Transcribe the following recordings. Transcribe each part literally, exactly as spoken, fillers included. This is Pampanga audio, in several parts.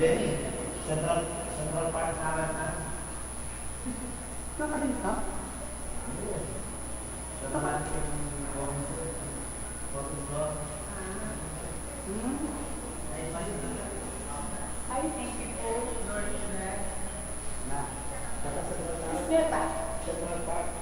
Central, Central Park sana na. Nakalimta? Central Park. Ah. Hmm. Ay, thank you po. Na. Central Park. Mister pa. Central Park.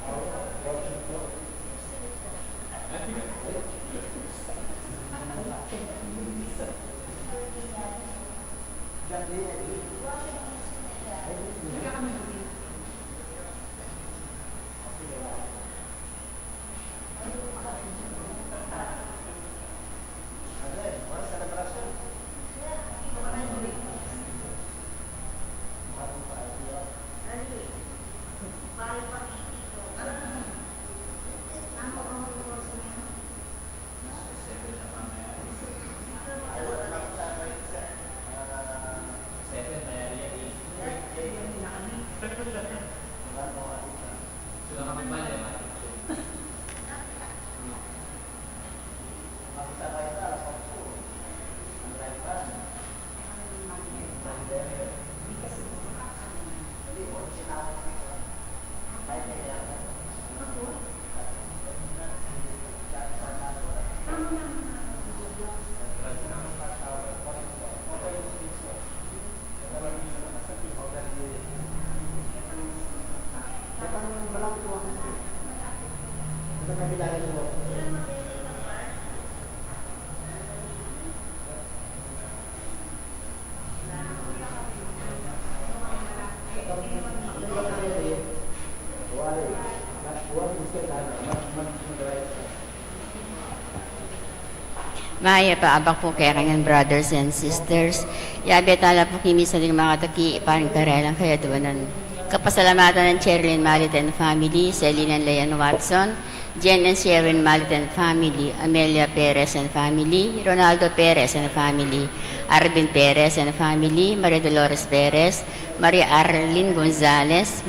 Mayap a abak pu kekayu ngan, brothers and sisters. Yabe tala pu king misa ding makataki, paring karelang kayadwanan. Kapasalamatan nang Cherilyn Malit and family, Celine and Leon Watson, Jen and Sharon Malit and family, Amelia Perez and family, Ronaldo Perez and family, Arvin Perez and family, Maria Dolores Perez, Maria Arlene Gonzalez,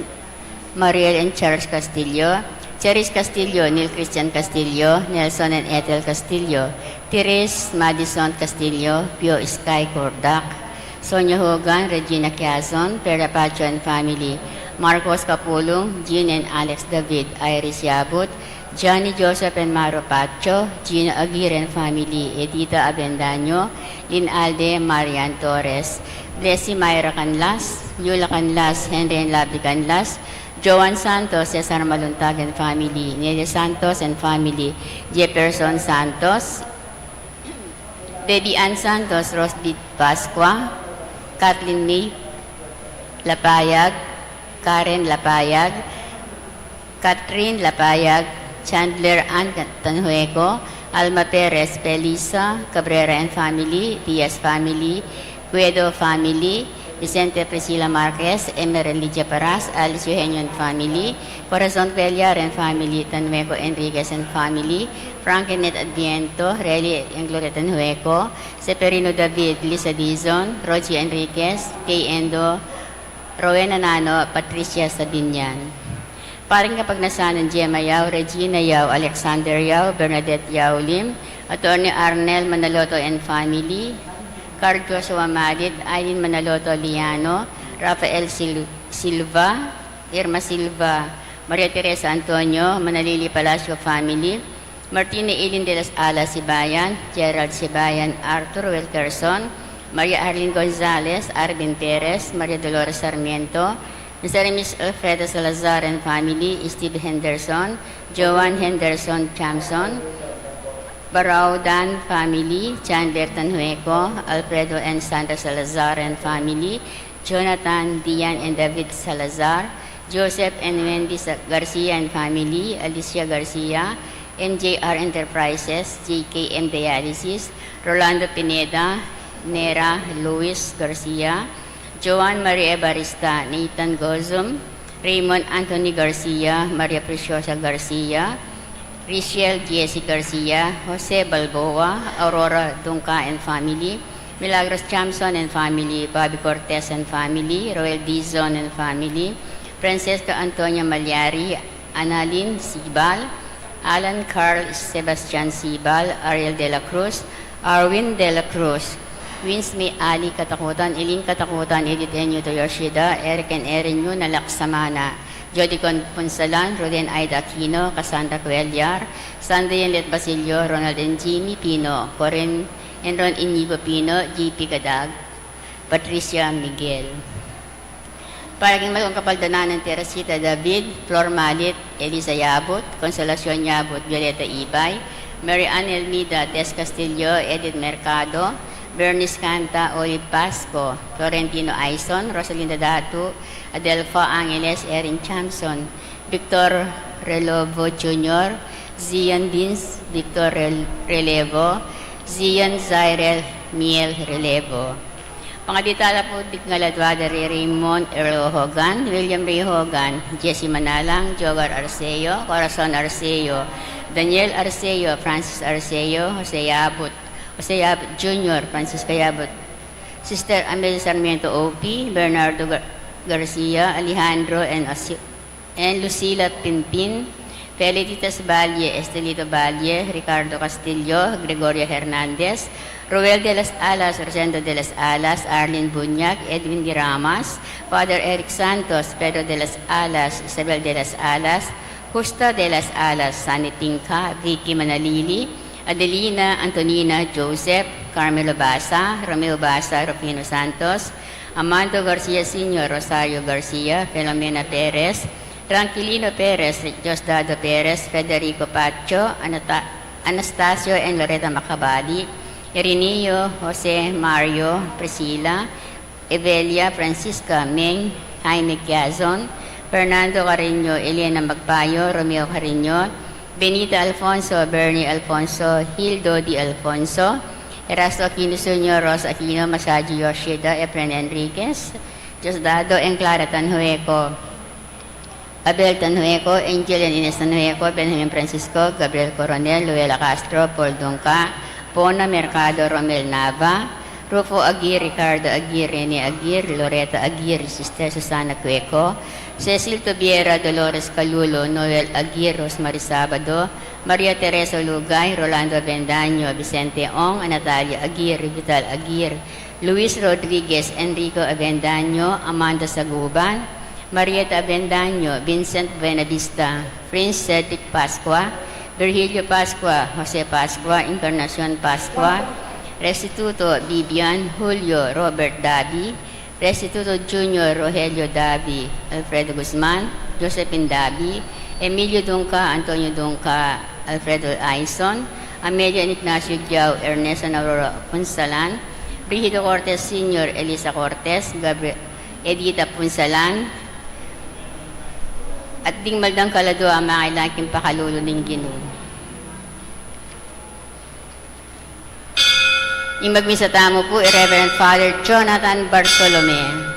Mariel and Charles Castillo, Cheris Castillo, Neil Christian Castillo, Nelson and Ethel Castillo, Therese Madison Castillo, Pio Sky Cordac, Sonia Hogan, Regina Quezon, Perla Pacho and family, Marcos Capulong, Jean and Alex David, Iris Yabut, Johnny Joseph and Maro Pacho, Gino Aguirre and family, Edita Avendaño, Lynn Alde, Marian Torres, Blessy Myra Canlas, Yula Canlas, Henry and Lovely Canlas, Joan Santos, Cesar Maluntag and family, Nelia Santos and family, Jefferson Santos, Baby Ann Santos, Rosebud Pascua, Kathleen May Lapayag, Karen Lapayag, Catherine Lapayag, Chandler Ann Tanhueco, Alma Perez, Felisa Cabrera and family, Diaz family, Guedo family, Vicente Priscilla Marquez, Emerald Lydia Paras, Alice Eugenio and family, Corazon Cuellar and family, Tanhueco Enriquez and family, Frankenette Adviento, Relly and Gloria Tanhueco, Seferino David, Lisa Dizon, Rogie Enriquez, Kay Endo, Rowena Nano, Patricia Sabinian. Paring kapagnasan nang Gemma Yao, Regina Yao, Alexander Yao, Bernadette Yao Lim, Attorney Arnel Manaloto and family, Carl Joshua Madid, Aileen Manaloto Liano, Rafael Sil-, Silva, Irma Silva, Maria Teresa Antonio, Manalili Palacio family, Martina Eileen de las Alas Sibayan, Gerald Sibayan, Arthur Wilkerson, Maria Arlene Gonzalez, Arvin Perez, Maria Dolores Sarmiento, Mister and Miss Alfredo Salazar and family, Steve Henderson, Joan Henderson Chamson, Barao Dan family, Chandler Tanhueco, Alfredo and Sandra Salazar and family, Jonathan, Dian and David Salazar, Joseph and Wendy Sa-, Garcia and family, Alicia Garcia, M J R Enterprises, J K M Dialysis, Rolando Pineda, Nera Luis Garcia, Joan Maria Evarista, Nathan Gozum, Raymond Anthony Garcia, Maria Preciosa Garcia, Richelle Jesse Garcia, Jose Balboa, Aurora Dunca and family, Milagros Chamson and family, Bobby Cortez and family, Roel Dizon and family, Francesca Antonia Malyari, Annalyn Sibal, Alan Carl Sebastian Sibal, Ariel de la Cruz, Arwin de la Cruz, Winsme Ali Katakutan, Eileen Katakutan, Edith N. Yuto Yoshida, Eric and Erin Yu Nalaksamana, Jody Con Punsalan, Roden Aida Aquino, Cassandra Cuellar, Sandy and Let Basilio, Ronald and Jimmy Pino, Corin and Ron Inigo Pino, J P Gadag, Patricia Miguel. Para king malikung kapaldanan nang Teresita David, Flor Malit, Elisa Yabut, Consolacion Yabut, Violeta Ibay, Mary Ann Elmida, Tess Castillo, Edith Mercado, Bernice Canta, Olive Pasco, Florentino Aison, Rosalinda Datu, Adelfa Angeles, Erin Chamson, Victor Relevo Junior, Zion Vince Victor Rel-, Relevo, Zion Zairel Miel Relevo. Pangabitala pu ding aladwa da ri Raymond Earl Hogan, William Ray Hogan, Jesse Manalang, Jogar Arceo, Corazon Arceo, Daniel Arceo, Francis Arceo, Jose Yabut, Jose Yabut Junior, Francisca Yabut, Sister Amelia Sarmiento O P, Bernardo Gar-, Garcia, Alejandro and Asi-, and Lucila Pinpin, Felicitas Valle, Estelito Valle, Ricardo Castillo, Gregoria Hernandez, Roel de las Alas, Rosendo de las Alas, Arlene Buñac, Edwin Diramas, Father Eric Santos, Pedro de las Alas, Isabel de las Alas, Justa de las Alas, Sunny Tinca, Vicky Manalili, Adelina, Antonina, Joseph, Carmelo Basa, Romeo Basa, Rufino Santos, Amando Garcia Senior, Rosario Garcia, Filomena Perez, Tranquilino Perez, Diosdado Perez, Federico Pacho, Anata-, Anastasio and Loreta Macabali, Irineo, Jose Mario, Priscila, Evelia, Francisca, Meng, Jaime Quiazon, Fernando Carreño, Elena Magpayo, Romeo Carreño, Benita Alfonso, Bernie Alfonso, Hildo Di Alfonso, Erasto Aquino Senior, Rosa Aquino, Masaji Yoshida, Efren Enriquez, Diosdado and Clara Tanhueco, Abel Tanhueco, Angel and Ines Tanhueco, Benjamin Francisco, Gabriel Coronel, Luella Castro, Paul Dungca, Bona Mercado, Romel Nava, Rufo Aguirre, Ricardo Aguirre, Rene Aguirre, Loreta Aguirre, Sister Susana Cueco, Cecil Tubiera, Dolores Calulo, Noel Aguirre, Rosemary Sabado, Maria Teresa Lugay, Rolando Avendaño, Vicente Ong, Natalia Aguirre, Vital Aguirre, Luis Rodriguez, Enrico Avendaño, Amanda Saguban, Marieta Avendaño, Vincent Buenavista, Prince Cedric Pascua, Virgilio Pascua, Jose Pascua, Encarnacion Pascua, Restituto Bibian, Julio Robert Dabi, Restituto Junior, Rogelio Dabi, Alfredo Guzman, Josephine Dabi, Emilio Dungca, Antonio Dungca, Alfredo Aison, Amelia and Ignacio Diao, Ernesto and Aurora Punsalan, Brigido Cortes Senior, Elisa Cortes, Gabri-, Edita Punsalan, at ding maldang kaladua a mangailangan king pakalulu ning Ginu. Ing magmisa tamu pu i Reverend Father Jonathan Bartolome.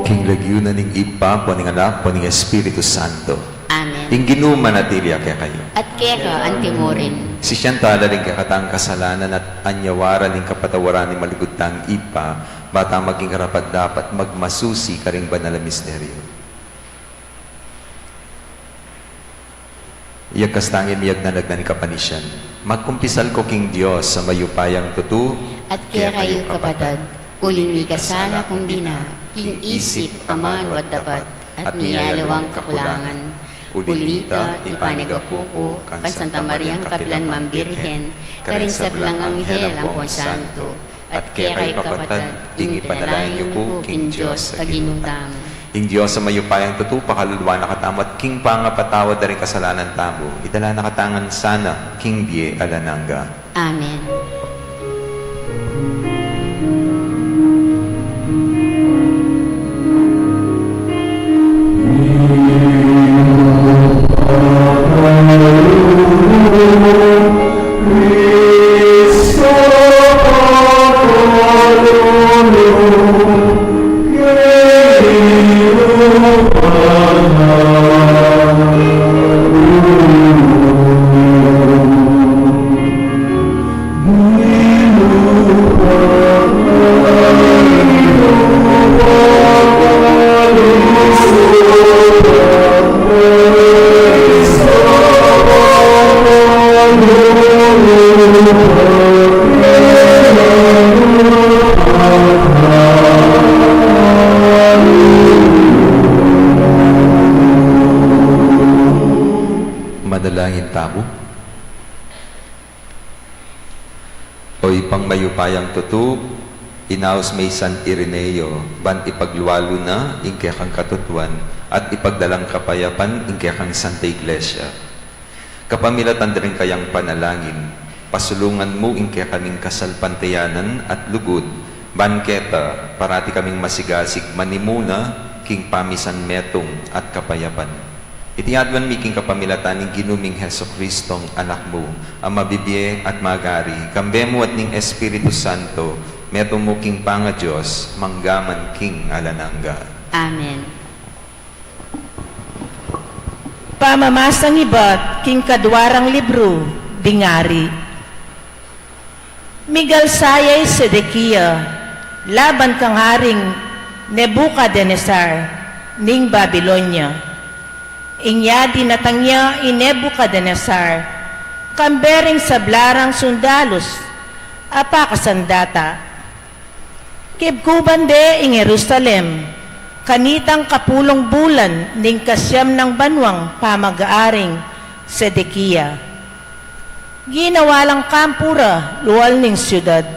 King lagyu na ning Ibpa, ampo ning Anak, ampo ning Espiritu Santo. Amen. Ing Ginu manatili ya kekayu. At keka antimurin. Sisian tala ring kekatang kasalanan at anyawara ring kapatawaran ning malugud tang Ibpa, ba tang maging karapat-dapat magmasusi karing banal a misteryo. Iyakas tang ing miyagnan-agnan ning kapanisian. Magkumpisal ku king Dios a mayupayang tutu, at kekayu kapatad, uling mikasala kung bina, king isip, amanu at dapat, at ning aliwang kakulangan. Uli na nita, ipanyawad ku kang Santa Mariang kapilan man Birhen, karing sablang anghel ampong santo, at kekayu kapatad, ing ipanalangin yu ku king Dios a Ginu tamu. Ing Dios a mayupayang tutu pakalulu na katamu at king pangapatawad da ring kasalanan tamu, idala na katamu ngan sana king bie alang angga. Amen. Manalangin tamu. O Ibpang mayupayang tutu, inaus me i San Ireneo, ban ipaglualu na ing kekang katutuan, at ipagdalang kapayapan ing kekang Santa Iglesia. Kapamilatan da ring kayang panalangin, pasulungan mu ing kekang kasalpantayanan at lugud, ban keta parati kaming masigasig manimuna king pamisan metung at kapayapan. Iti aduan mi king kapamilatan ning Ginu ming Jesucristong Anak mu, a mabibie at magari, kambe mu at ning Espiritu Santo, metung mu king pangaDios, mangga man king alang angga. Amen. Pamamasang ibat king kadua rang libru ding Ari. Migalsa ya i Sedekia laban kang Aring Nebucadnezzar ning Babilonia. Inya dinatang ya i Nebucadnezzar kambe ring sabla rang sundalus a pakasandata. Kibkuban de ing Jerusalem kanitang kapulung bulan ning kasiam nang banuang pamag-aring Sedekia. Ginawa lang kampu ra lual ning siudad,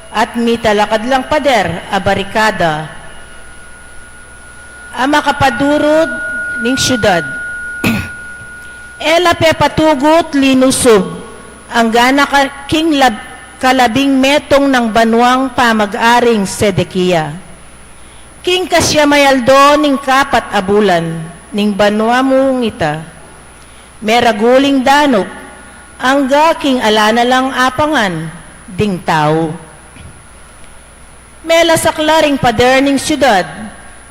at mitalakad lang pader a barikada a makapadurud ning siudad. E la pepatugut linusub angga na ka-, king lab-, kalabing metung nang banuang pamag-aring Sedekia. King kasiam a aldo ning kapat a bulan ning banua mung ita, meragul ing danup angga king ala na lang apangan ding tau. Melasak la ring pader ning siudad,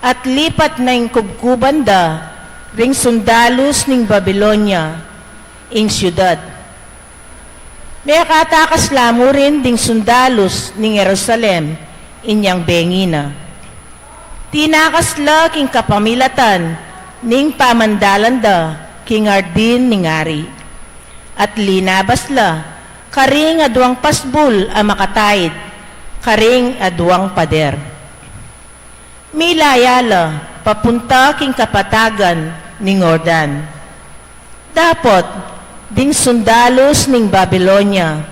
at lipat na ing kubkuban da ring sundalus ning Babilonia ing siudad. Mekatakas la mu rin ding sundalus ning Jerusalem inyang bengi na. Tinakas la king kapamilatan ning pamandalan da king hardin ning Ari, at linabas la karing aduang pasbul a makataid karing aduang pader. Milaya la papunta king kapatagan ning Jordan. Dapot ding sundalus ning Babilonia,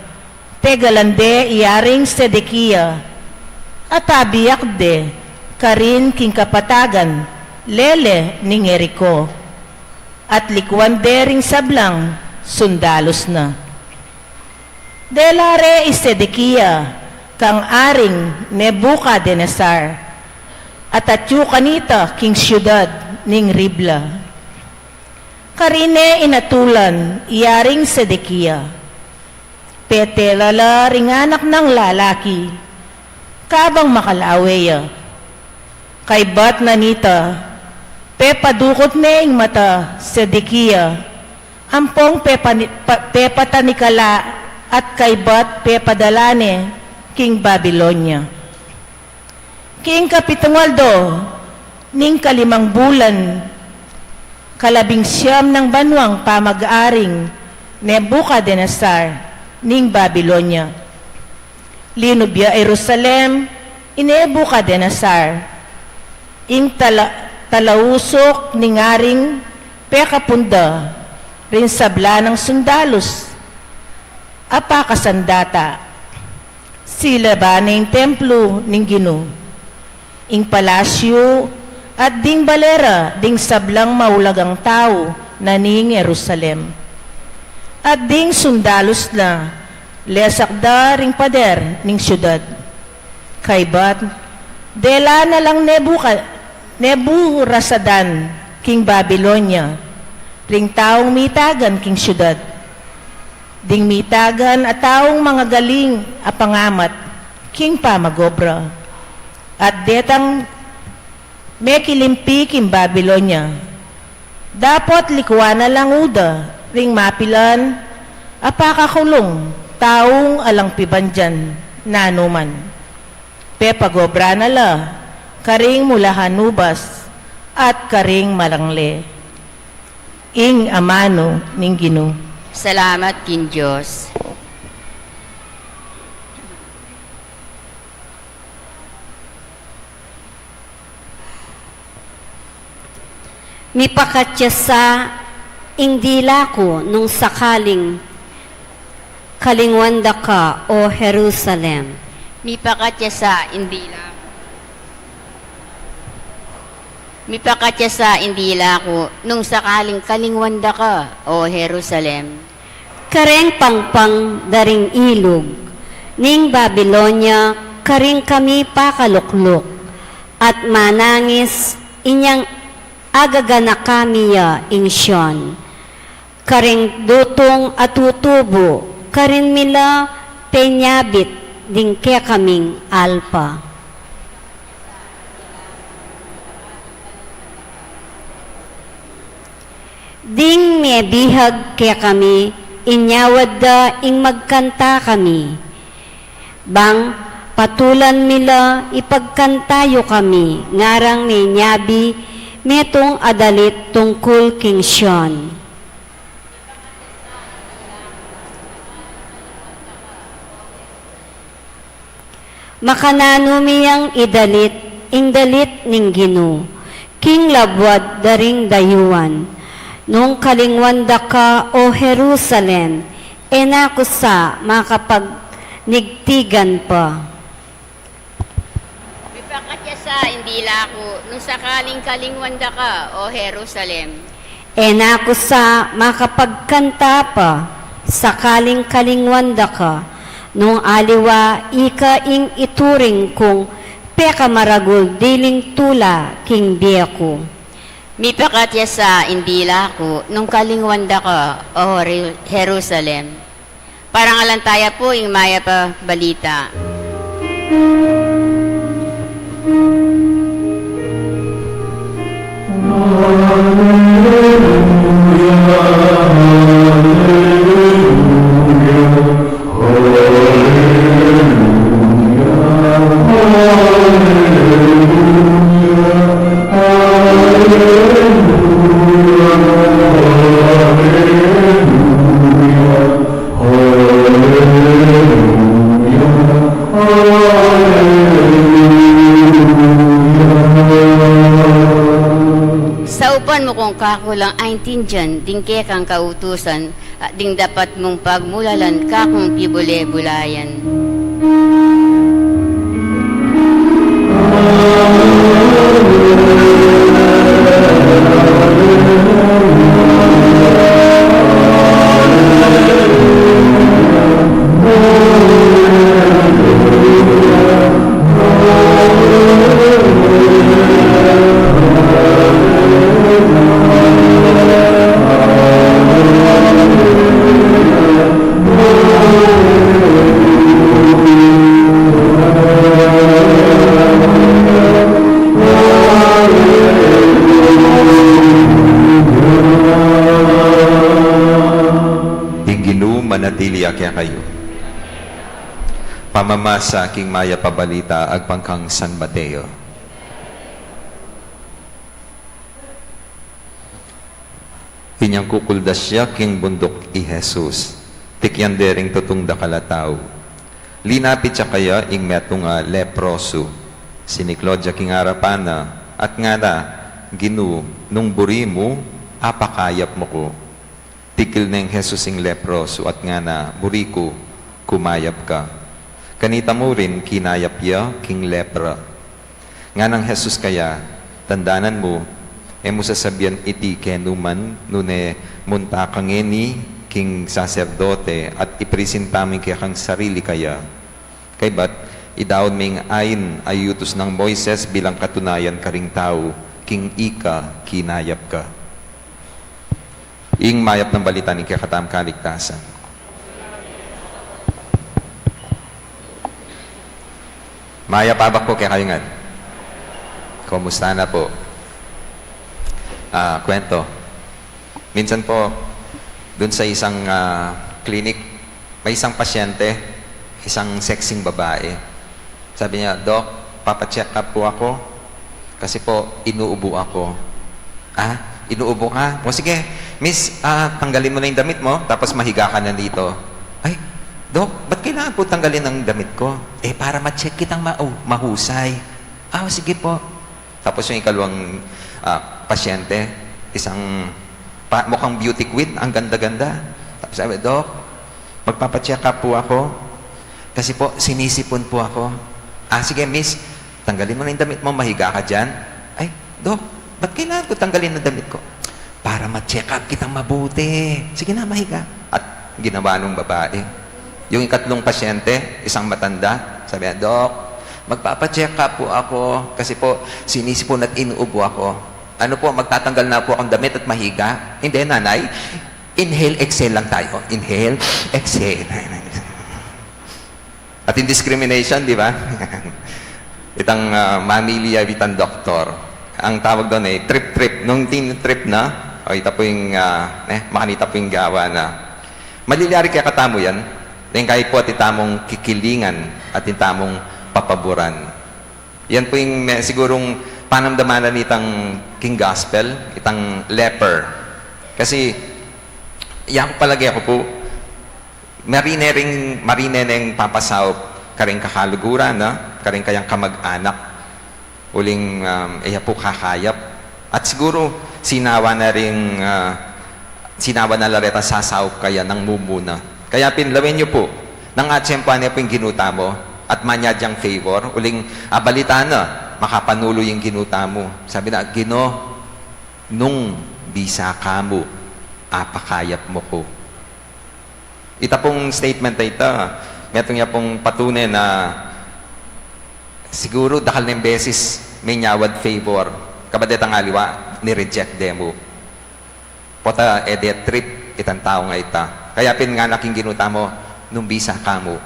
tegalan de i Aring Sedekia, at abiak de karin king kapatagan lele ning Jerico, at likuan de ring sablang sundalus na. Dela re i Sedekia kang Aring Nebucadnezzar, at atyu kanita king siudad ning Ribla. Karine inatulan i Aring Sedekia. Petela la ring anak nang lalaki, kabang makalawe ya. Kaybat na nita, pepadukut ne ing mata Sedekia, ampong pepani-, pa-, pepatanikala at kaybat pepadala ne king Babilonia. King kapitung aldo ning kalimang bulan, kalabing siyam nang banuang pamag-aring Nebucadnezzar, ning Babilonia. Linub ya Jerusalem i Nebucadnezzar, ing tala-, talausuk ning aring pekapunda ring sabla nang sundalus a pakasandata. Sila ba ne ing templo ning Ginu, ing palasyu at ding bale ra ding sablang maulagang tau na ning Jerusalem. At ding sundalus na, lesak da ring pader ning siudad. Kaybat, dela na lang Nebuka-, Neburasadan king Babilonia, ring taung mitagan king siudad. Ding mitagan a taung mangagaling a pangamat king pamagobra. At detang mekilimpi king Babilonia, dapot likuan na lang uda ring mapilan a pakakulung taung alang pibandian nanuman. Pepagobra na la karing mulahan ubas at karing malangle. Ing amanu ning Ginu. Salamat king Dios. Mipakatsa ing dila ku nung sakaling kalingwan da ka, O Jerusalem. Mipakatsa ing dila ku. Mipakatsa ing dila ku nung sakaling kalingwan da ka, O Jerusalem. Kareng pangpang da ring ilug ning Babilonia, karing kami pakalukluk, at manangis inyang agaganaka mi ya ing Sion. Karing dutung a tutubu karin mi la penyabit ding kekaming alpa. Ding mebihag kekami, inyawad da ing magkanta kami. Bang patulan mi la ipagkanta yu kami ngarang menyabi metung a dalit tungkul king Sion. Makananu mi yang idalit ing dalit ning Ginu king labuad da ring dayuan? Nung kalingwan da ka, O Jerusalem, e na ku sa makapagnigtigan pa. Mipakatsa ing dila ku nung sakaling kalingwan da ka, O Jerusalem. E na ku sa makapagkanta pa sakaling kalingwan da ka, nung aliwa ika ing ituring kung pekamaragul diling tula king bie ku. Mipakatsa ing dila ku nung kalingwan da ka, O Jeru-, Jerusalem. Parangalan taya pu ing mayap a balita. Saupan mu kung kaku lang aintindian ding kekang kautusan, at ding dapat mung pagmulalan kakung pibule-bulayan. Ing Ginu manatili ya kekayu. Pamamasa king mayap a balita agpang kang San Mateo. Inyang kukuldas ya king bunduk i Jesus, Yan dering tutung dakal a tau. Linapit ya kaya ing metung a leprosu. Siniklaud ya king arapan na, at ngana, Ginu, nung buri mu, apakayap mu ku. Tikil neng Jesus ing leprosu at ngana, Buri ku, kumayap ka. Kanita mu rin kinayap ya king lepra. Nganang Jesus kaya, Tandanan mu, e mu sasabian iti kenu man, nune munta ka ngeni king saserdote at ipresinta mu ing kekang sarili kaya. Kaybat, idaun me ing ain a iyutus nang Moises bilang katunayan karing tau, king ika kinayap ka. Ing mayap a balita ning kekatamung kaligtasan. Mayap a abak pu kekayu ngan. Kumusta na pu? Ah, kwento. Minsan po, dun sa isang, ah, clinic, may isang pasyente, isang sexing babae. Sabi niya, "Doc, papa-check up po ako kasi po inuubo ako." "Ah, inuubo ka? O sige, miss, ah, tanggalin mo na yung damit mo, tapos mahiga ka na dito." "Ay, Doc, ba't kailangan po tanggalin ang damit ko?" "Eh, para ma-check kitang mau- mahusay." "Ah, o sige po." Tapos yung ikalawang, ah, pasyente, isang pa- mukhang beauty queen, ang ganda-ganda. Tapos sabi, "Doc, magpapa-check up po ako kasi po sinisipon po ako." "Ah, sige, miss, tanggalin mo na yung damit mo, mahiga ka dyan." "Ay, Doc, ba't kailangan ko tanggalin ang damit ko?" "Para ma-check up kitang mabuti. Sige na, mahiga." At ginawa nung babae. Yung ikatlong pasyente, isang matanda, sabi niya, "Doc, magpapa-check up po ako kasi po sinisipon at inuubo ako. Ano po, magtatanggal na po akong damit at mahiga?" "Hindi, nanay. Inhale, exhale lang tayo. Inhale, exhale." At yung discrimination, di ba? Itang, ah, mamili ya itang doktor. Ang tawag doon ay trip-trip. Nung tin-trip na, o ita po yung, ah, eh, makanita po yung gawa na. Malilyari kaya katamu yan, neng kayi po at itamung kikilingan at itamung papaburan. Yan po yung may, sigurong panamdaman na nitang king gospel, itang leper. Kasi, yan palagi ako po, marine ring, marine neng papasaup karing kakaluguran, na, karing kayang kamag-anak. Uling, um, iya po kakayap. At siguro, sinawa na ring, ah, sinawa na la retang sasaup kaya nang mumuna. Kaya pin lawen yu po, nang atsempuan ne po ing Ginu tamu, at manyad yang favor, uling abalita na, makapanulu ing Ginu tamu. Sabi na, "Ginu, nung bisa ka mu, apakayap mu ku." Ita pung statement a ita, metung ya pung patune na siguru dakal neng beses minyawad favor, kabat detang aliwa, ni-reject de mu. Pota e de trip itang tau a ita. Kaya pin ngana king Ginu tamu, "Nung bisa ka mu,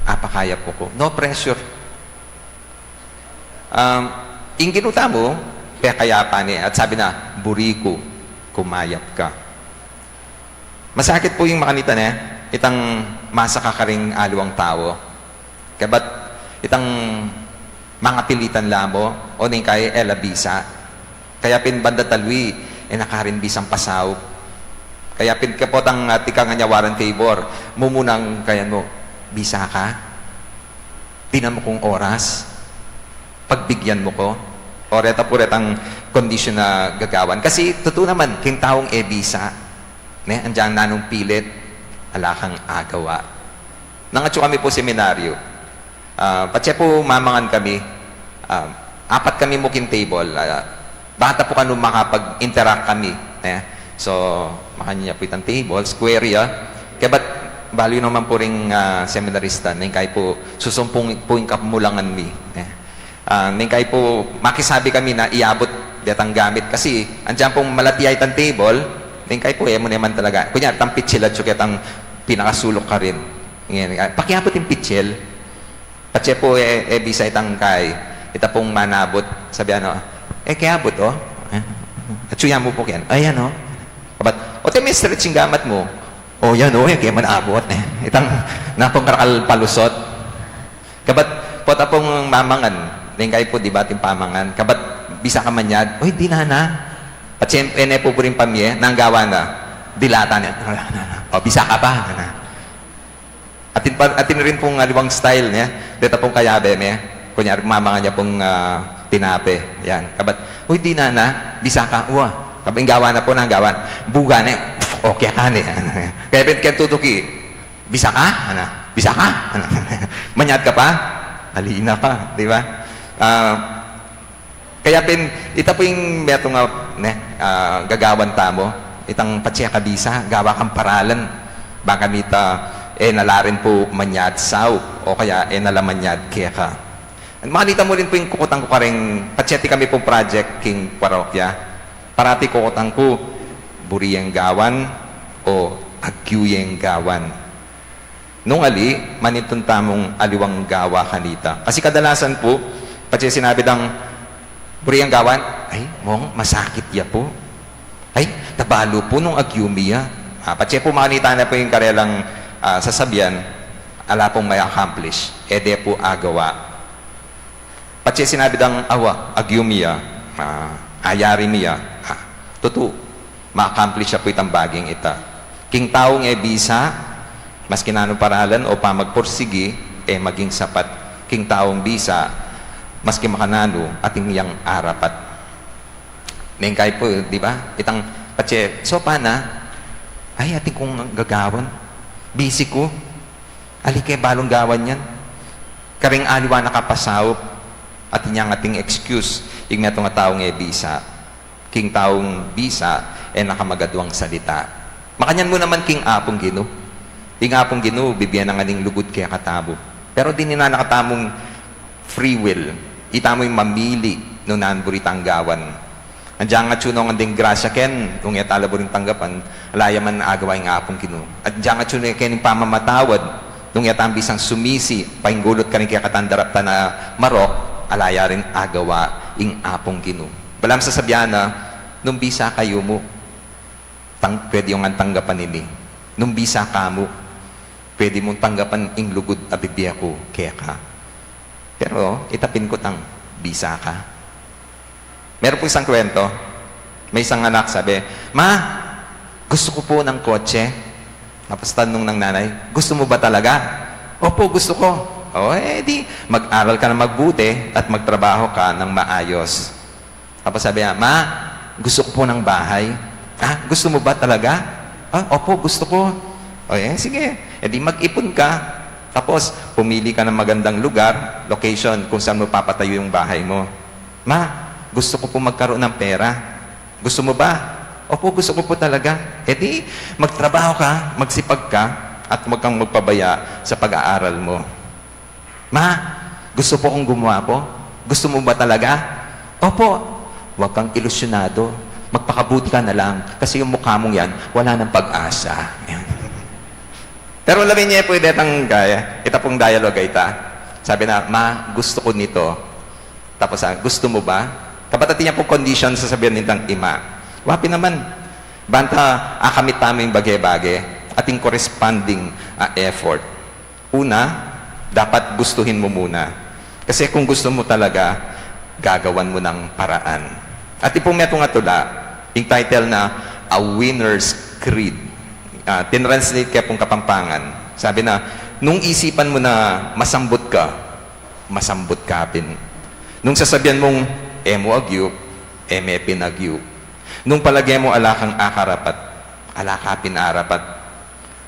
apakayap mu ku." No pressure. Um, ing Ginu tamu, pekayapan ne, at sabi na, "Buri ku, kumayap ka." Masakit po yung makanita ne, itang masakit karing aliwang tau. Kabat itang mangapilitan la mu, o neng kayi e la bisa. Kaya pin banda talui, e na karin bisang pasaup. Kaya pin kapot ang, ah, tikang anyawaran favor, mumunang kayan mu, "Bisa ka? Tinan mu kung oras. Pagbigyan mu ku." O reta po retang kondisyon a gagawan. Kasi, tutu naman, king taung e bisa, ne, andiyan nanung pilit, ala kang agawa. Nang atsu kami po seminaryo, ah, patse po mamangan kami, ah, apat kami mu king table, ah, bata po kanu makapag-interact kami, ne? So, makanyan ya po itang table, square ya. Kabat, balu yu naman po ring, ah, seminarista, neng kayi po, susumpung po ing kamulangan mi, ne? Ah, neng kayi po, makisabi kami na iabut detang gamit. Kasi, andiyan pong malati ya itang table, neng kayi po, e mu naman talaga. Kunyari, itang pitsil atsu ketang pinakasuluk karin. Ngan, ah, pakiabut ing pitsil. Patse po, e, e bisa itang kayi. Ita pong manabut. Sabi, ano, "E, kiabut, o." E, atsu ya mu po ken. "Ay, ano?" Kabat, "O, te, me-stretch ing gamat mu." "O, yan, o, e, ke manabut, e." Itang, napung karakal palusot. Kabat, pota pong mamangan. Neng kayi po, di ba, ating pamangan. Kabat, bisa ka manyad. "Uy, di na, na." Patse, e ne po buring pamye, nang gawa na. Dilatan ne. "O, bisa ka pa." Na. Atin pa, atin rin pung aliwang style ne. Deta pung kayabe me. Kunyari, mamangan ya pung, ah, tinape. Yan. Kabat, "Uy, di na na. Bisa ka." Wa. Kabat, ing gawa na pu, nang gawa. Buga ne. Okay ka ne. Kaya pin, kaya tutuki. "Bisa ka?" Ana. "Bisa ka?" Ana. "Manyad ka pa?" "Ali na ka." Di ba? Ah, Kaya pin, ita pu ing metung a, ne, ah, gagawan tamu, itang patse ka bisa, gawa kang paralan. Bang kanita, e na la rin pu manyad saup, o kaya e na la manyad keka. Makanita mu rin pu ing kukutan ku karing, patse atin kami pung project king parokya. Parati kukutan ku, buri yeng gawan, o agyu yeng gawan. Nung ali, manintun tamung aliwang gawa kanita. Kasi kadalasan pu, patse sinabi dang, "Buri yang gawan?" "Ay, Mong, masakit ya pu." "Ay, tabalu pu nung agyu mi ya." Ah, patse pu makanita na pu ing karelang, ah, sasabian, ala pung ma-accomplish. E de pu agawa. Patse sinabi dang, "Awa, agyu mi ya, ah, ayari mi ya." Ah, tutu, ma-accomplish ya pu itang baging ita. King taung e bisa, maski nanu paralan o pamagpursigi, e maging sapat. King taung bisa, maski makananu, atin yang arapat. Neng kay pu, di ba? Itang patse, "So, pana?" "Ay, atin kung gagawan. Busy ku." Ali ke balung gawan yan. Karing aliwa na kapasaup, atin yang ating excuse, ing metung a taung e bisa. King taung bisa, e na ka magadwang salita. Makanyan mu naman king Apung Ginu. Ing Apung Ginu, bibie na ngeni ning lugud kekatamu. Pero dinan na katamung free will. Ita mu ing mamili nung nanu buri tang gawan. Anjang atyu no ngan ding grasya ken, nung e ta la buring tanggapan, ala ya man agawa ing Apung Ginu. At anjang atyu no keni ing pamamatawad, nung e ta bisang sumisi, painggulut karing kekatang daraptan a marok, ala ya rin agawa ing Apung Ginu. Balamu sasabian na, nung bisa kayu mu, tang-, pwede yu ngan tanggapan ini. Nung bisa ka mu, pwede mung tanggapan ing lugud a bibie ku keka. Pero, ita pin kutang, bisa ka? Meron pung isang kwento. May isang anak sabi, "Ma, gusto ko po ng kotse." Tapos tanong ng nanay, "Gusto mo ba talaga?" "Opo, gusto ko." "O, eh di, mag-aral ka na magbuti at magtrabaho ka ng maayos." Tapos sabi niya, "Ma, gusto ko po ng bahay." "Ah, gusto mo ba talaga?" "Ah, opo, gusto ko." "O, eh, sige. Eh di mag-ipon ka. Tapos, pumili ka ng magandang lugar, location, kung saan mo papatayo yung bahay mo." "Ma, gusto ko po magkaroon ng pera." "Gusto mo ba?" "Opo, gusto ko po talaga." "Eh di, magtrabaho ka, magsipag ka, at huwag kang magpabaya sa pag-aaral mo." "Ma, gusto po kong gumwapo." "Gusto mo ba talaga?" "Opo." "Huwag kang ilusyonado. Magpakabuti ka na lang, kasi yung mukha mong yan, wala nang pag-asa." Yan. Pero labi niya po, detang gaya, ita pung dialogue ita. Sabi na, "Ma, gusto ko nito." Tapos, ah, "Gusto mo ba?" Kapatid niya pung condition, sasabihan nitang ima. Wa pin naman. Banta, akamit tamu ing bage-bage, atin corresponding, ah, effort. Una, dapat gustuhin mo muna. Kasi kung gusto mo talaga, gagawan mo ng paraan. At ipung metung a tula, ing title na A Winner's Creed. Ah, tinranslate ke pung Kapampangan. Sabi na, nung isipan mo na masambut ka, masambut ka pin. Nung sasabian mong, "E mu agyu," e me pin agyu. Nung palage mo ala kang akarapat, ala ka pin arapat.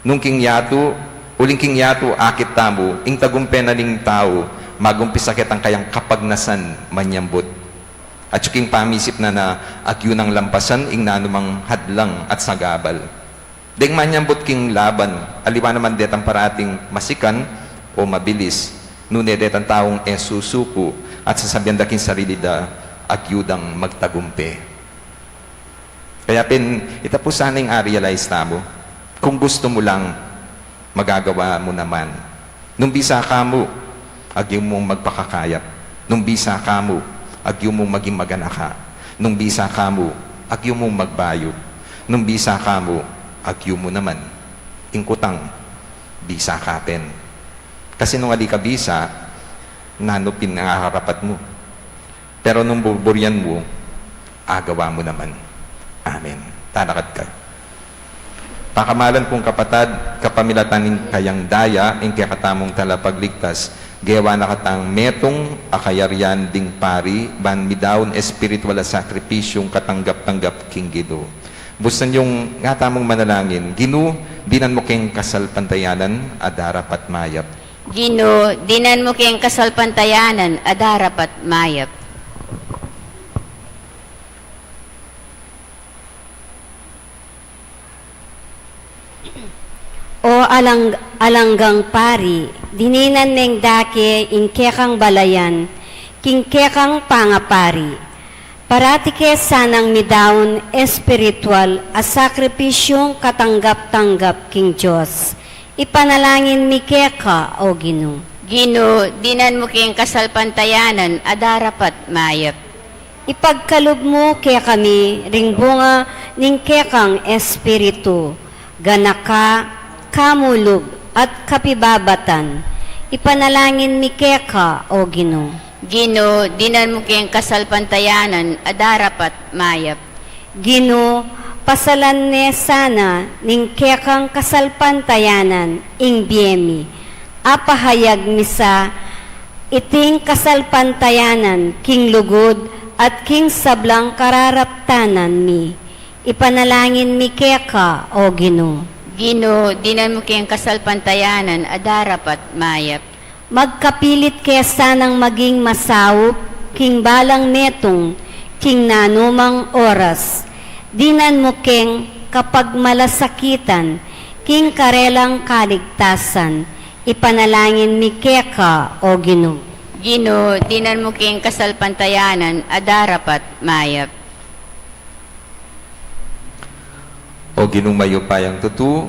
Nung king yatu, uling king yatu, akit tamu, ing tagumpe na ning tau, magumpisa ketang kayang kapagnasan manyambut. At king pamisip na na agyu nang lampasan ing nanumang hadlang at sagabal. Deng manyambut king laban, aliwa naman detang parating masikan o mabilis, nune detang taung e susuku at sasabian da king sarili da, agyu dang magtagumpe. Kaya pin, ita pu sana ing a-realize tamu. Kung gusto mo lang, magagawa mo naman. Nung bisa ka mu, agyu mung magpakakayap. Nung bisa ka mu, agyu mung maging maganaka. Nung bisa ka mu, agyu mung magbayug. Nung bisa ka mu, agyu mu naman. Ing kutang, bisa ka pin. Kasi nung ali ka bisa, nanu pin ing akarapat mu? Pero nung burburian mu, agawa mu naman. Amen. Talakad ka. Pakamalan kung kapatad, kapamilatan ning kayang daya, ing kekatamung talapagligtas, gewa na katang metung a kayarian ding pari, ban midaun espiritual a sakripisyung katanggap-tanggap king Ginu. Bustan yung nga tamung manalangin, Ginu, dinan mu keng kasalpantayanan a darapat mayap. Ginu, dinan mu keng kasalpantayanan a darapat mayap. O alang-, alanggang pari, dininan neng dake ing kekang balayan, king kekang pangapari. Parati ke sanang midaun espiritual a sakripisyung katanggap-tanggap king Dios. Ipanalangin mi keka, o Ginu. Ginu, dinan mu keng kasalpantayanan a darapat mayap. Ipagkalub mu kekami ring bunga ning kekang Espiritu, ganaka, kamulub, at kapibabatan. Ipanalangin mi keka, o Ginu. Ginu, dinan mu keng kasalpantayanan a darapat mayap. Ginu, pasalan ne sana ning kekang kasalpantayanan ing bie mi. Apahayag mi sa iting kasalpantayanan king lugud at king sablang kararaptanan mi. Ipanalangin mi keka, o Ginu. Ginu, dinan mu keng kasalpantayanan a darapat mayap. Magkapilit ke sanang maging masaup king balang metung king nanumang oras. Dinan mu keng kapagmalasakitan king karelang kaligtasan. Ipanalangin mi keka, o Ginu. Ginu, dinan mu keng kasalpantayanan a darapat mayap. O Ginung mayupayang tutu,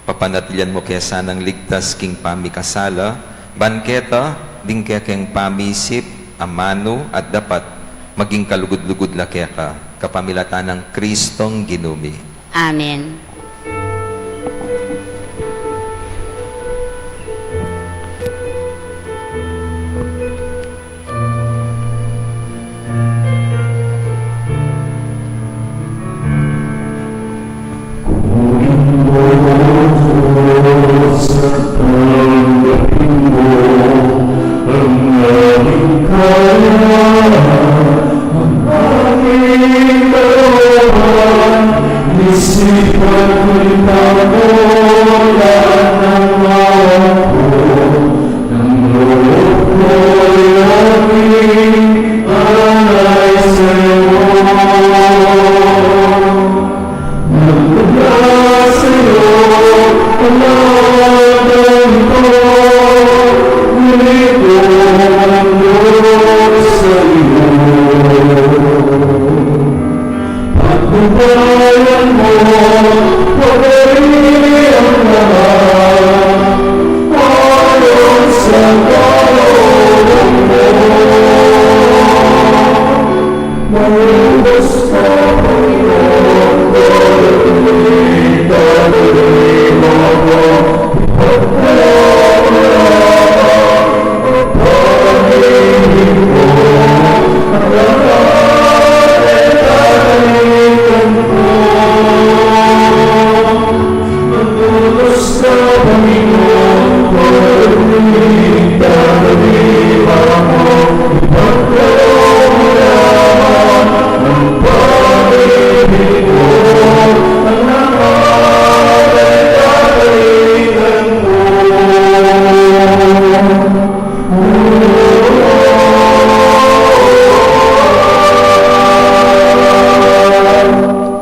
papanatilian mu ke sanang ligtas king pamikasala, ban keta, ding kekeng pamisip, amanu, at dapat, maging kalugud-lugud la keka, kapamilatan nang Kristong Ginu mi. Amen.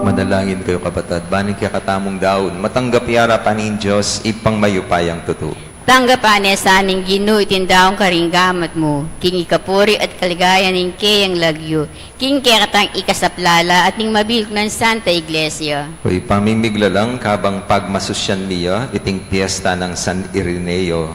Manalangin kayu, kapatad, ban ing kekatamung daun matanggap ya arapan ning Dios, Ibpang mayupayang tutu. Tanggapan ne sa ning Ginu iting daun karing gamat mu, king ikapuri at kaligayan ning keyang lagyu, king kekatang ikasaplala at ning mabilug nang Santa Iglesia. Oy pamimiglalang kabang pagmasusyan mi ya iting piesta nang San Ireneo,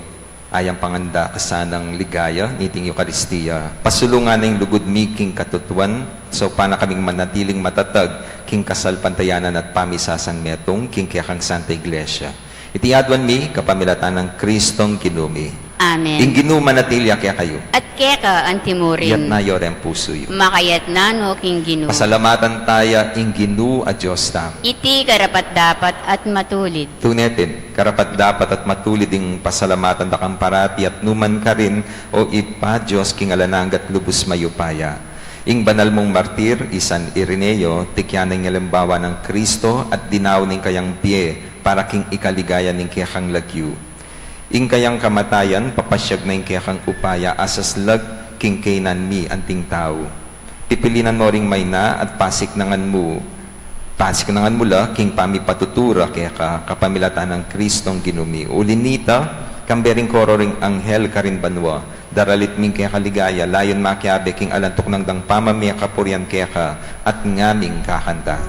ayang panganda ka sanang ligaya niting Eukaristia. Pasulungan na ing lugud mi king katutuan, saupan na kaming manatiling matatag king kasalpantayanan at pamisasanmetung king kekang Santa Iglesia. Iti aduan mi kapamilatan nang Kristong Ginu mi. Amen. Ing Ginu manatili ya kekayu. At keka antimurin. Iyatas yu reng pusu yu. Makayatas no king Ginu. Pasalamatan taya ing Ginu a Dios tamu. Iti karapat-dapat at matulid. Tune pin, karapat-dapat at matulid ing pasalamatan da kang parati at nukarin man, O Ibpa, Dios king alang angga at lubus mayupaya. Ing banal mung martir, i San Ireneo, tikyan na ing alimbawa nang Kristo at dinaun ing kayang bie para king ikaligaya ning kekang lagyu. Ing kayang kamatayan, papasyag na ing kekang upaya a saslag king kaynan mi anting tau. Pipilinan mu ring maina at pasiknangan mu, pasiknangan mu la king pamipatutu ra keka kapamilatan nang Kristong Ginu mi. Uli na nita, kambe ring koro ring anghel karin banua, daralit mi ing keka ligaya, layun makiabe king alang tuknang dang pamamie kapurian keka, at ngaming kakanta.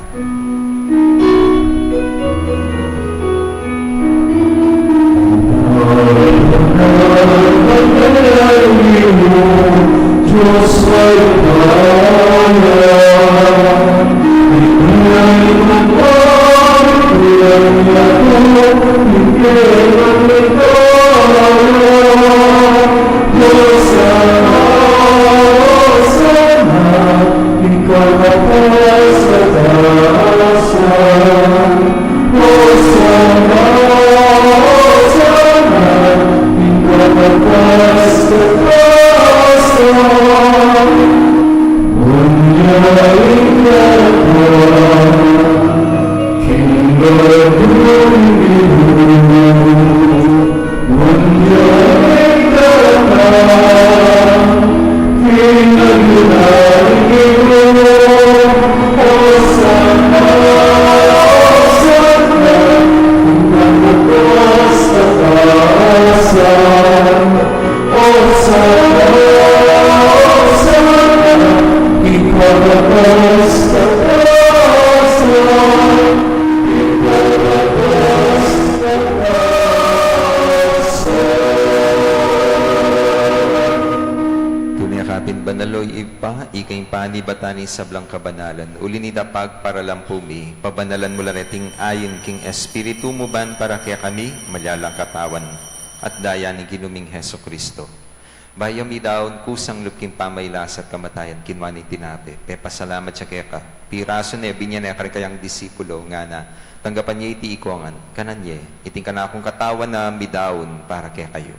Tune ka pin banal, o Ibpa, ika ing panibatan ning sablang kabanalan. Uli na nita pagparalan mu mi, pabanalan mu la reting ain king Espiritu mu ban para kekami, malyari lang katawan at daya ning Ginu ming Jesucristo. Bayu ya midaun, kusang lub king pamagkasakit at kamatayan, kinua ne ing tinape, pepasalamat ya keka, pirasu ne, binye ne karing kayang disipulo, ngana, tanggapan ye iti ikongan, kanan ye, iti ing kanakung katawan a midaun para kekayu.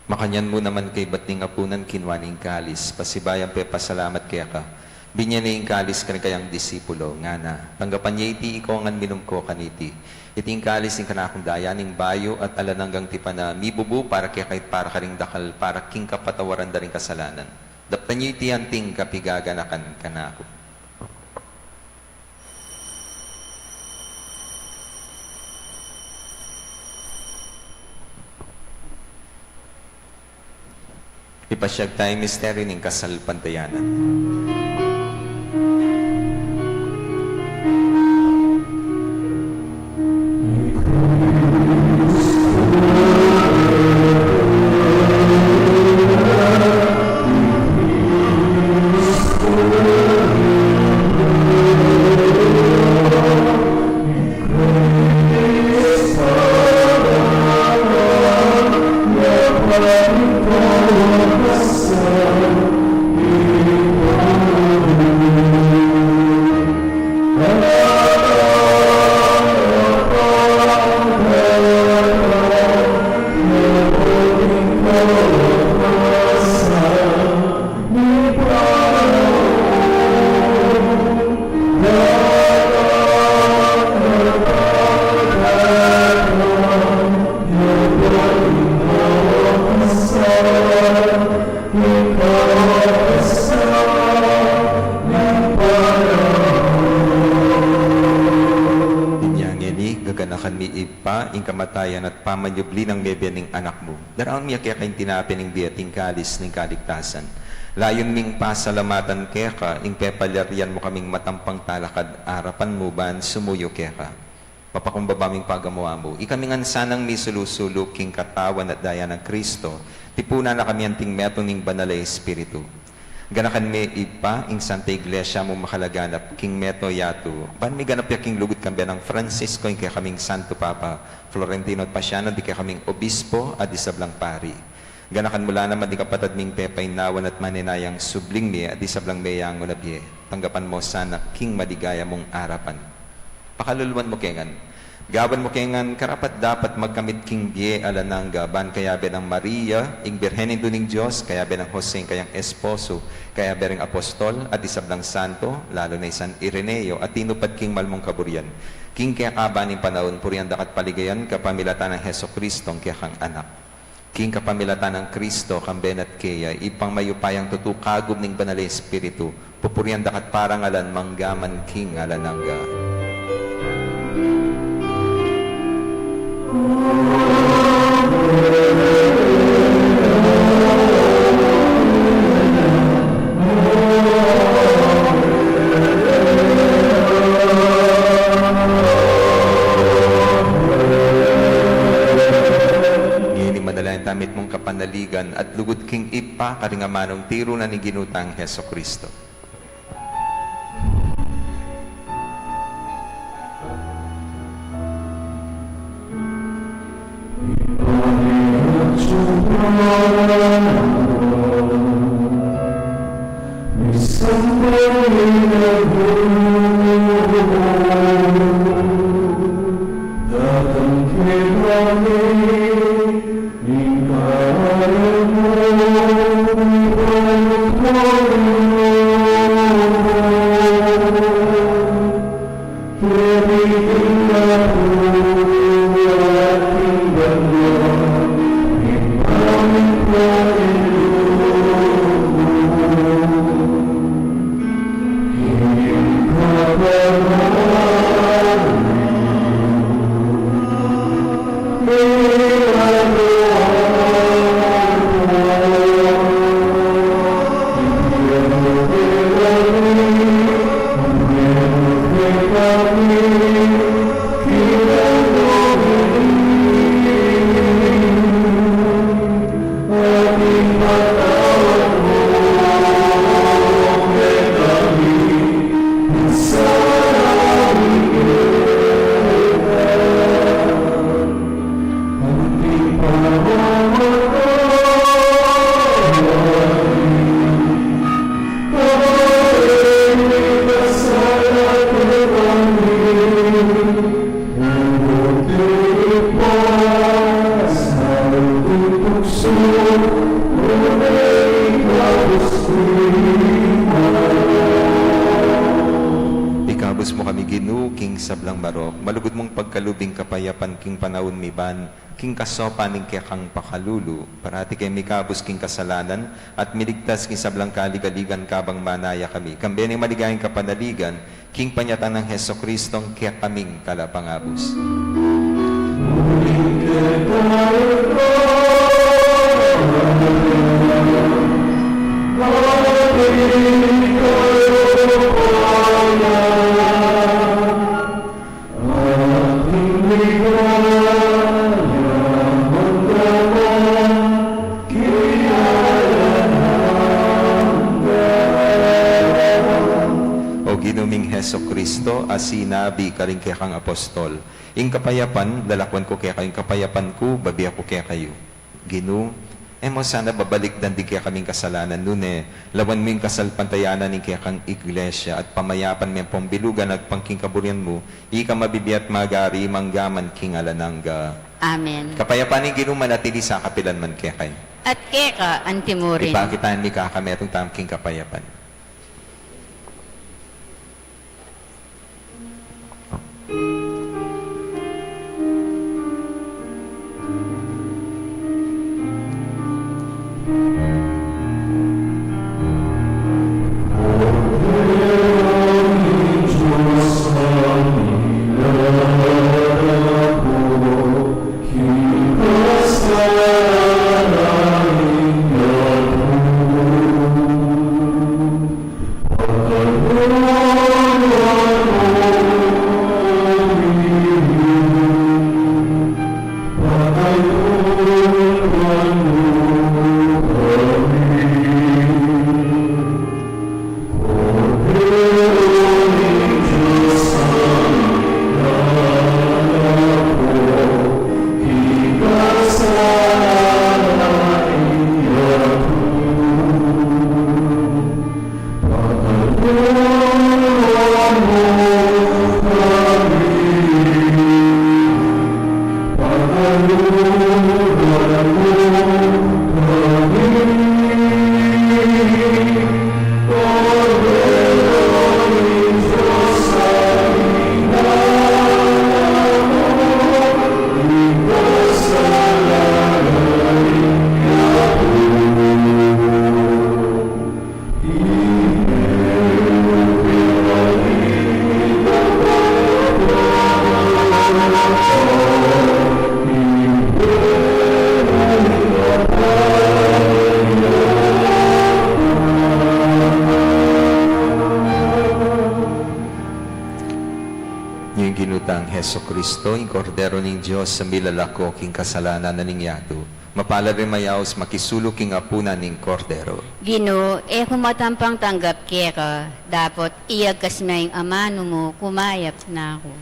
Makanyan mu naman kaybat ning apunan, kinua ne ing kalis, pasibayu yang pepasalamat keka, binye ne ing kalis karing kayang disipulo, ngana, tanggapan ye iti ikongan, minum ko kaniti, iti ing kalis ning kanakung daya ning bayu at alang anggang tipan a mibubu para kekayu at para karing dakal para king kapatawaran da ring kasalanan. Daptan ye iti anting kapaganakan kanaku. Ipasyag taya ing misteryu ning kasalpantayanan. Inya ngeni, gaganakan mi, Ibpa, ing kamatayan at pamanyubli nang mebie ning Anak mu. Daraun mi keka ing tinape ning bie at ing kalis ning kaligtasan. Layun ming pasalamatan keka ing pepalyarian mu kaming matampang talakad arapan mu ban sumuyu keka. Mapakumbaba ming pagamuan mu, ikami ngan sanang misulu-sulu king katawan at daya nang Kristo, tipunan na kami anting metung ning Banal a Espiritu. Ganakan me, Ibpa, ing Santa Iglesia mung makalaganap king mabilug a yatu, ban miganap ya king lugud kambe nang Francisco, ing kekaming Santo Papa, Florentino at Pasiano, ding kekaming obispo at ding sablang pari. Ganakan mu la naman ding kapatad ming pepainawan at manenayang subling mie at ding sablang meyangu na bie. Tanggapan mu la sana king maligaya mung arapan. Pakaluluan mu ke ngan. Gawan mu ke ngan karapat-dapat magkamit king bie alang angga, ban kayabe nang Maria, ing Birhen Indu ning Dios, kayabe nang Jose, ing kayang esposo, kayabe ring apostol, at ding sablang santo, lalu na i San Ireneo, a tinupad king mal mung kaburian. King kekaban ning panaun, purian da ka at paligayan kapamilatan nang Jesucristo, ing kekang Anak. King kapamilatan nang Kristo, kambe na at keya, Ibpang mayupayang tutu, kagum ning Banal a Espiritu, pupurian da ka at parangalan mangga man king alang angga. Ngeni manalangin tamu mitmung kapanaligan at lugud king Ibpa karing amanung tiru na ning Ginu tang Jesucristo. Ikabus mu kami, Ginu, king sablang marok. Malugud mung pagkalub ing kapayapan king panaun mi ban king kasopan ning kekang pakalulu, parati ke mikabus king kasalanan at miligtas king sablang kaligaligan kabang manaya kami. Kambe ning maligayang kapanaligan, king panyatang nang Jesucristong kekaming Talapangabus. O Ginu ming Jesucristo, a sinabi karing kekang apostol, "Ing kapayapan lalakwan ku kekayu, ing kapayapan ku babie ku kekayu." Ginu, e mu sana babalikdan ding kekaming kasalanan, nune lawan mu ing kasalpantayanan ning kekang Iglesia at pamayapan me ampong bilugan agpang king kaburian mu, ika mabibie at magari mangga man king alang angga. Amen. Kapayapan ning Ginu manatili sa kapilan man kekayu. At keka antimurin. Ipakit tamu ing kakametung tamu king kapayapan. Jesucristo, ing Kordero ning Dios, a milalako king kasalanan na ning yatu. Mapalad ring mayaus makisalu king apunan ning Kordero. Ginu, e ku matampang tanggap keka, dapot iyagkas me ing amanu mu, kumayap na ku.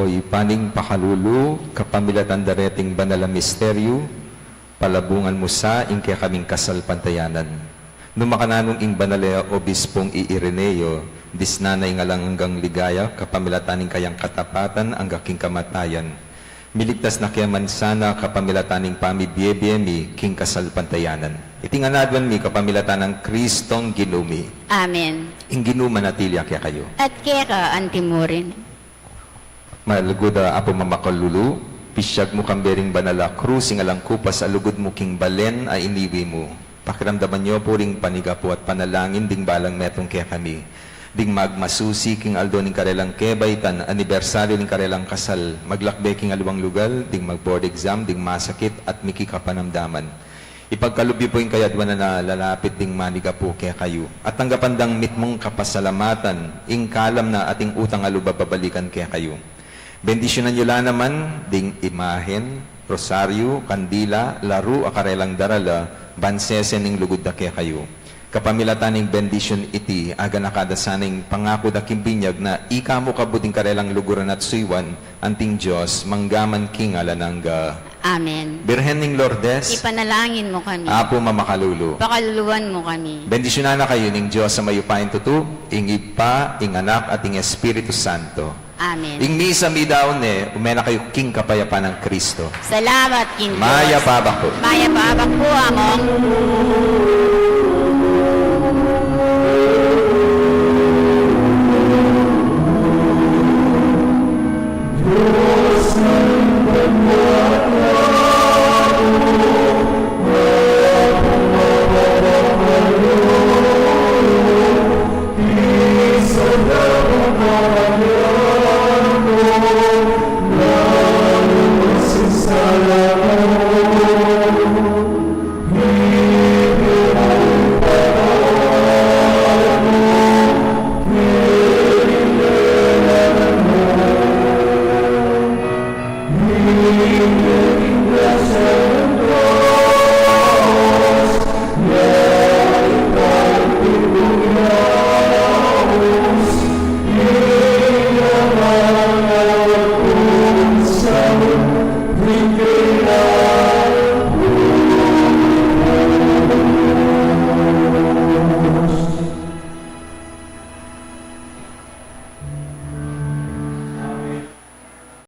O Ibpa ming pakalulu, kapamilatan da reting banal a misteryu, palabungan mu sa ing kekaming kasalpantayanan. Nung makananu ing banal a obispong i Ireneo, disnan na ing alang anggang ligaya, kapamilatan ning kayang katapatan angga king kamatayan. Miligtas na ke man sana kapamilatan ning pamibiebie mi king kasalpantayanan. Iti ngan aduan mi kapamilatan nang Kristong Ginu mi. Amen. Ing Ginu manatili ya kekayu. At keka antimurin. Malugud a Apu mamakalulu, pisiag mu kambe ring banal a krus ing alang kupas a lugud mu king balen a iniwi mu. Pakiramdaman yu pu ring panigapu at panalangin ding balang metung kekami. Ding magmasusi king aldo ning karelang kebaitan, anibersaryu ning karelang kasal, maglakbe king aliwang lugal, ding mag-board exam, ding masakit at mikikapanamdaman. Ipagkalub yu pu ing kayadwanan a lalapit ding manigapu kekayu. At tanggapan dang mitmung kapasalamatan, ing kalam na ating utang a lub a babalikan kekayu. Bendisyunan yu la naman ding imahen, rosaryu, kandila, laru a karelang darala, ban sese ning lugud da kekayu. Kapamilatan ning bendisyun iti, aganaka da sana ing pangaku da king binyag na ika mu kabud ing karelang luguran at suyuan, anting Dios, mangga man king alang angga. Amen. Birhen ning Lourdes, ipanalangin mu kami. Apu mamakalulu, pakaluluan mu kami. Bendisyunan na kayu ning Dios a mayupayang tutu, ing Ibpa, ing Anak, at ing Espiritu Santo. Amen. Ing misa midaun ne, ume na kayu king kapayapan nang Kristo. Salamat king Dios. Mayap a abak pu. Mayap a abak pu, Among.